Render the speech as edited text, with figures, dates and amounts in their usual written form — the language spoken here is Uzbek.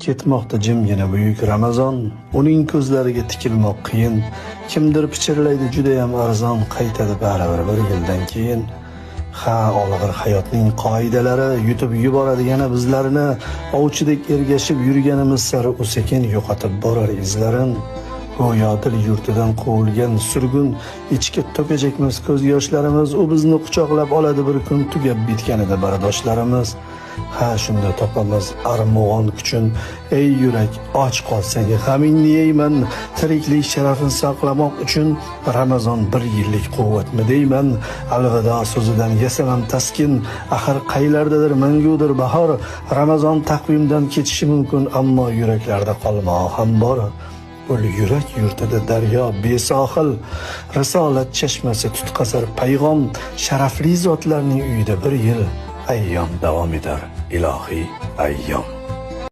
Ketmoqda jimgina buyuk Ramazon, uning ko'zlariga tikilmoq qiyin. Kimdir pichirlaydi judayam arzon, qaytadi baribir bir yildan keyin. Ha, olg'ir hayotning qoidalari yutib yuboradi yana bizlarni. Ovchidek ergashib yurganimiz sari u sekin yo'qotib borar izlarin. Go'yo dil yurtidan quvilgan surgun, ichga to'kajakmiz ko'z yoshlarimiz. U bizni quchoqlab oladi bir kun, tugab bitganida bardoshlarimiz. Ha, shunda topamiz armug'on kuchin. Ey yurak, och qolsang g'amingni yeyman, tiriklik sharafini saqlamoq uchun Ramazon bir yillik quvvatmi deyman. Alvido so'zidan yasamam taskin, axir qaylardadir mangudir bahor. Ramazon taqvimdan ketishi mumkin, ammo yuraklarda qolmog'i ham bor. Ul yurak yurtida daryo besohil, risolat chashmasi tutqazar payg'om. Sharafli zotlarning uyida bir yil ayyom davom etar ilohiy ayyom.